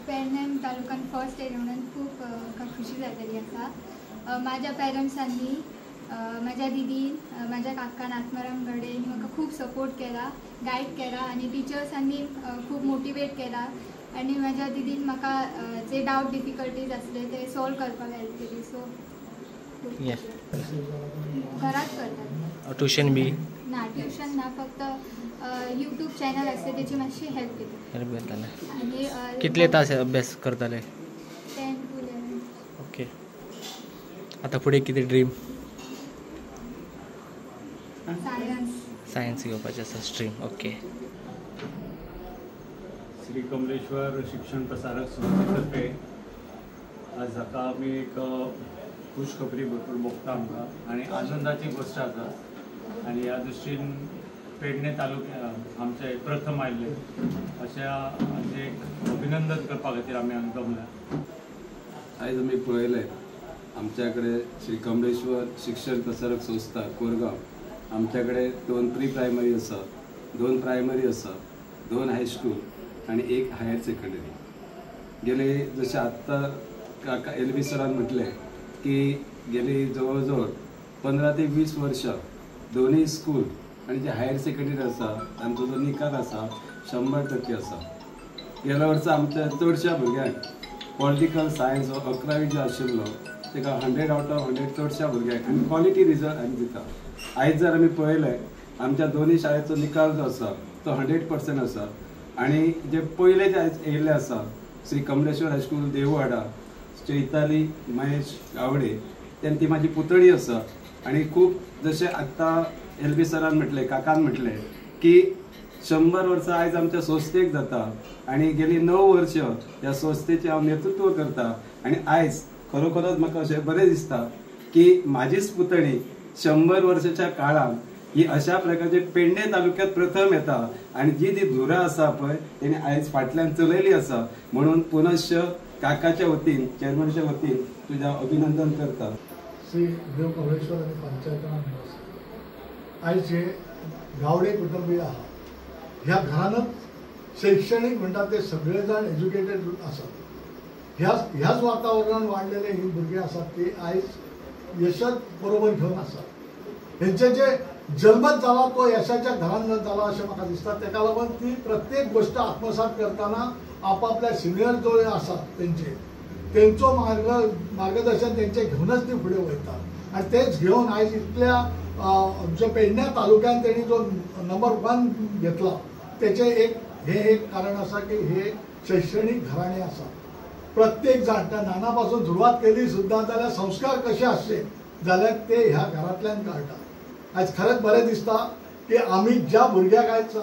पेडणेम तालुक्यान फर्स्ट येयलें म्हणून खूब म्हाका खुशी जाल्ली आसा. म्हाज्या पेरंट्सांनी, म्हाज्या दिदीन, म्हाज्या काकान आत्माराम गडे यांनी म्हाका खूब सपोर्ट केला, गायड केला आनी टिचर्सांनी खूब मोटिवेट केला आनी म्हाज्या दिदीन म्हाका जे डावट डिफिकल्टीज आसले ते सॉल्व करपाक हेल्प केली. सो घरात करतात. ट्युशन बी ना, ट्युशन ना, फक्त यूट्यूब चॅनल आसते त्याची मातशी हेल्प घेता. हेल्प घेताले. आनी कितले तास अभ्यास करताले? 10 to 11. Okay, आता फुडें कितें ड्रीम? सायन्स. सायन्स घेवपाचें आसा स्ट्रीम. ओके. श्री कमलेश्वर शिक्षण प्रसारक संस्थेतर्फे आज हाका आमी एक खुशखबरी भरपूर भोगता आमकां आनी आनंदाची गोश्ट आसा. आनी ह्या दृश्टीन पेडणे तालुक्या आमचे प्रथम आयिल्ले अशा हाचें एक अभिनंदन करपा खातीर आमी हांगा जमल्या. आयज आमी पळयलें आमच्या कडेन श्री कमलेश्वर शिक्षण प्रसारक संस्था कोरगांव, आमच्या कडेन 2 प्री प्रायमरी आसा, 2 प्रायमरी आसा, 2 हायस्कूल आनी 1 हायर सेकंडरी. गेले जशें आत्तां काका एल बी सरान म्हटलें की गेली जवळ जवळ 15 ते 20 वर्षां दोनूय स्कूल आनी जे हायर सेकंडरी आसा तांचो जो निकाल आसा 100% आसा. गेल्या वर्सा आमच्या चडश्या भुरग्यांक पॉलिटिकल सायन्स हो 11वी जो आशिल्लो ताका 100 आउट ऑफ 100 चडश्या भुरग्यांक आनी क्वॉलिटी रिजल्ट आमी दिता. आयज जर आमी पळयलें आमच्या दोनूय शाळेचो निकाल जो आसा तो 100% आसा. आनी जे पयले जे आयज येयल्ले आसा श्री कमलेश्वर हायस्कूल देववाडा चैताली महेश गावडे तेन्ना ती म्हाजी पुतणी आसा. आनी खूब जशें आत्तां एल बी सरान म्हटलें, काकान म्हटलें की 100 वर्सां आयज आमच्या संस्थेक जाता आनी गेली 9 वर्सां ह्या संस्थेचें हांव नेतृत्व करता. आनी आयज खरोखरच म्हाका अशें बरें दिसता की म्हाजीच पुतणी 100 वर्साच्या काळान ही अशा प्रकारचे पेडणे तालुक्यात प्रथम येता आनी जी ती धुरा आसा पळय तेणी आयज फाटल्यान चलयली आसा. म्हणून पुनश्च काकाच्या वतीन, चेअरमॅनाच्या वतीन तुज्या अभिनंदन करता. श्री देव कमलेश्वर आनी पंचायतना आयज हे गावडे कुटुंबीय आहा ह्या घरानच शैक्षणीक म्हणटा ते सगळे जाण एज्युकेटेड आसात. ह्याच वातावरणान वाडलेले ही भुरगीं आसात ती आयज यशात बरोबर घेवन आसात. हेंचे जे जल्मच जाला तो यशाच्या घरान जाला अशें म्हाका दिसता. तेका लागून ती प्रत्येक गोश्ट आत्मसात करतना आपापल्या सिनियर जो आसात तेंचे तेंचो मार्गदर्शन तेंचे घेवनच ती फुडें वयता. आनी तेच घेवन आयज इतल्या आमच्या पेडण्या तालुक्यान तेणी जो नंबर 1 घेतला तेचें एक हें एक कारण आसा की हे शैक्षणीक घराणें आसा. प्रत्येक जाण त्या नाना पासून सुरवात केली सुद्दां जाल्यार संस्कार कशे आसचे जाल्यार ते ह्या घरांतल्यान कळटा. आयज खरेंच बरें दिसता की आमी ज्या भुरग्याक आयज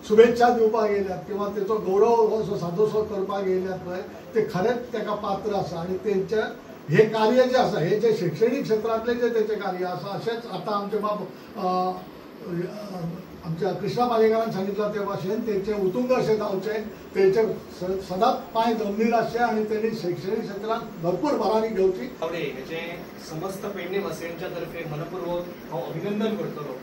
शुभेच्छा दिवपाक येयल्यात किंवा तेचो गौरव असो सादोसो करपाक येयल्यात पळय ते खरेंच तेका पात्र आसा. आनी तेंचें हे कार्य जें आसा हे जे शैक्षणीक क्षेत्रांतलें जें तेचें कार्य आसा अशेंच आतां आमचे बाब आमच्या कृष्णा पालेकरान सांगितलं ते भाशेन तेंचे उतुंग अशें जावचें, तेंचे सदांच पांय जमनीर आसचे आनी तेणी शैक्षणीक क्षेत्रांत भरपूर भरारी घेवची. गावडे हेचें समस्त पेडणे वासियांच्या तर्फे मनपूर्वक हांव अभिनंदन करतलो,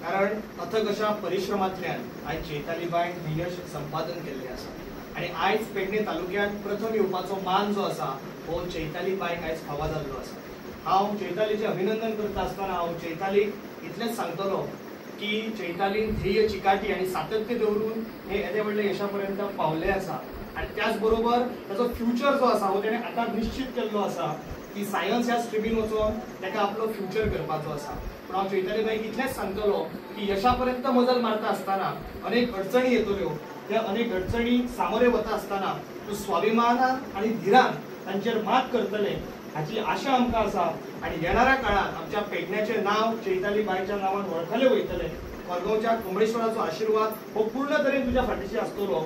कारण अथक अशा परिश्रमांतल्यान आयज चैतालीबायन हें यश संपादन केल्लें आसा आनी आयज पेडणे तालुक्यांत प्रथम येवपाचो मान जो आसा हो चैतालीबायक आयज फावा जाल्लो आसा. हांव चैतालीचें अभिनंदन करता आसतना हांव चैतालीक इतलेंच सांगतलो की चैतालीन ध्येय, चिकाटी आनी सातत्य दवरून हे येदे व्हडले यशा पर्यंत पावले आसा आनी त्याच बरोबर ताचो फ्युचर जो आसा हो तेणें आतां निश्चीत केल्लो आसा की सायन्स ह्या स्ट्रिमीन वचोन ताका आपलो फ्युचर करपाचो आसा. पूण हांव चैताली बाईक इतलेंच सांगतलो की यशा पर्यंत मजल मारता आसतना अनेक अडचणी येतल्यो, त्या अनेक अडचणी सामोरे वता आसतना तूं स्वाभिमानान आनी धिरान तांचेर मात करतले हाची आशा आमकां आसा. आनी येणाऱ्या काळांत आमच्या पेडण्याचें नांव चैताली बायच्या नांवान वळखलें वयतलें. कोरगांवच्या कमलेश्वराचो आशिर्वाद हो पूर्ण तरेन तुज्या फाटीशी आसतलो.